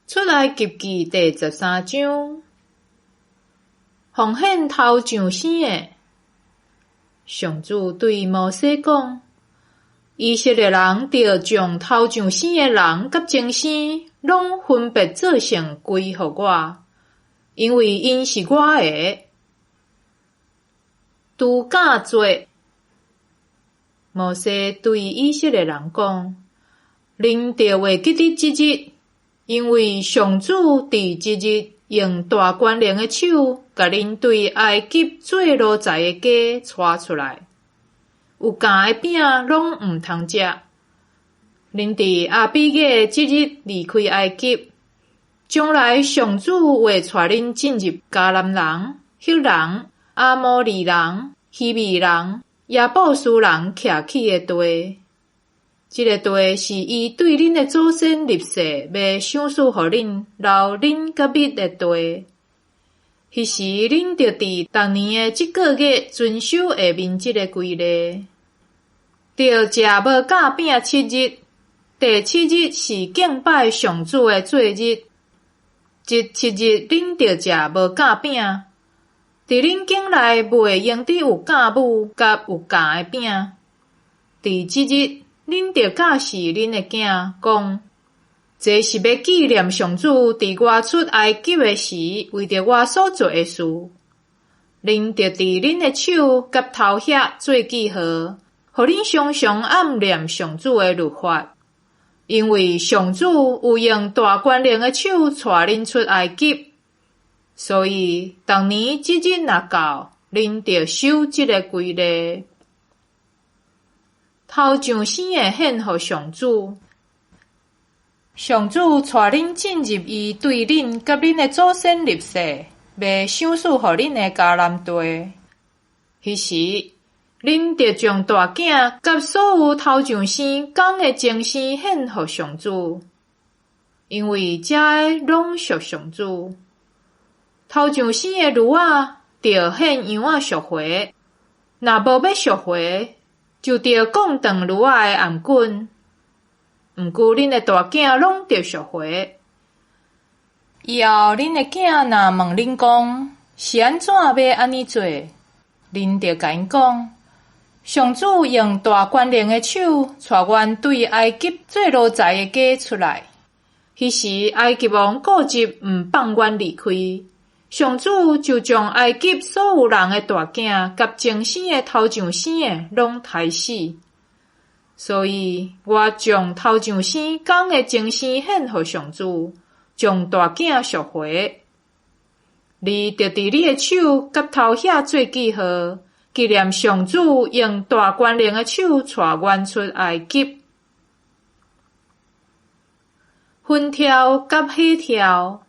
出埃及記第十三章，奉獻頭上生的。上主對摩西講：以色列人著將頭上生的人佮精生，攏分別做聖歸予我，因為𪜶是我的。除酵節，摩西對以色列人講：恁著會記得這日，因為上主佇這日用大權能的手，共恁對埃及做奴才的家帶出來。有酵的餅攏毋通食。恁佇亞比月這日離開埃及，將來上主會帶恁進入迦南人、赫人、阿摩利人、希未人、耶布斯人徛起的地。這个地是伊對恁的祖先立誓，欲賞賜予恁，流奶佮蜜的地。彼時，恁著佇逐年的這個月遵守下面這个規例：著食無酵餅七日，第七日是敬拜上主的節日。這七日恁著食無酵餅，佇恁境內袂用得有酵母佮有酵的餅。佇這日，恁著教示恁的囝，講：這是欲紀念上主佇我出埃及的時，為著我所做的事。恁著佇恁的手佮頭額做記號，予恁常常暗念上主的律法。因為上主有用大權能的手帶恁出埃及，所以逐年這日若到，恁著守這个規例。頭上生的獻予上主，上主帶恁進入伊對恁佮恁的祖先立誓，欲賞賜予恁的迦南地。彼時，恁著將大囝佮所有頭上生公的精生獻予上主，因為這个攏屬上主。頭上生的驢仔，著獻羊仔贖回；若無欲贖回，就著摃斷驢仔的頷頸。毋過，恁的大囝攏著贖回。以後，恁的囝若問恁講，是按怎欲按呢做，恁著共𪜶講：上主用大權能的手，帶阮對埃及做奴才的家出來。彼時，埃及王固執毋放阮離開，上主就將埃及所有人的大囝佮精生的頭上生的攏刣死。所以，我將頭上生公的精生獻予上主，將大囝贖回。你著佇你的手佮頭額做記號，紀念上主用大權能的手帶阮出埃及。雲柱佮火柱，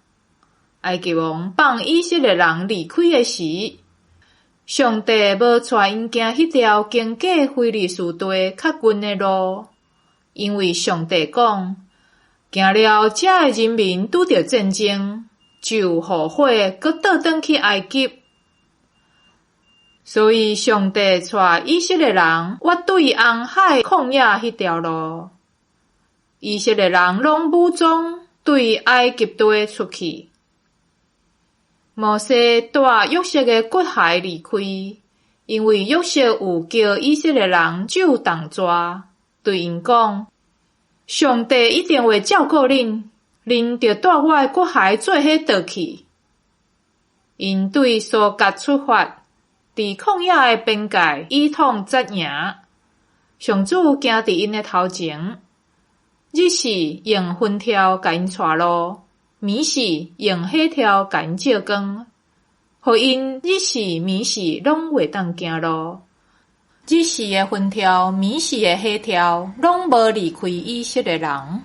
埃及王放以色列人離開的時，上帝無帶𪜶行彼條經過非利士地較近的路，因為上帝講，行了遮的人民拄著戰爭，就後悔閣倒轉去埃及。所以上帝帶以色列人越對紅海曠野彼條路，以色列人攏武裝對埃及地出去。摩西帶約瑟的骨骸離開，因為約瑟有叫以色列人守重罪，對𪜶講：上帝一定會照顧恁，恁著帶我的骨骸做伙倒去。𪜶對蘇葛出發，佇曠野的邊界以統紮營。上主行佇𪜶的頭前，日時用雲柱共𪜶帶路，暝時用火柱共𪜶照光，予𪜶日時暝時攏會當行路。日時的雲柱，暝時的火柱，攏無離開以色列人。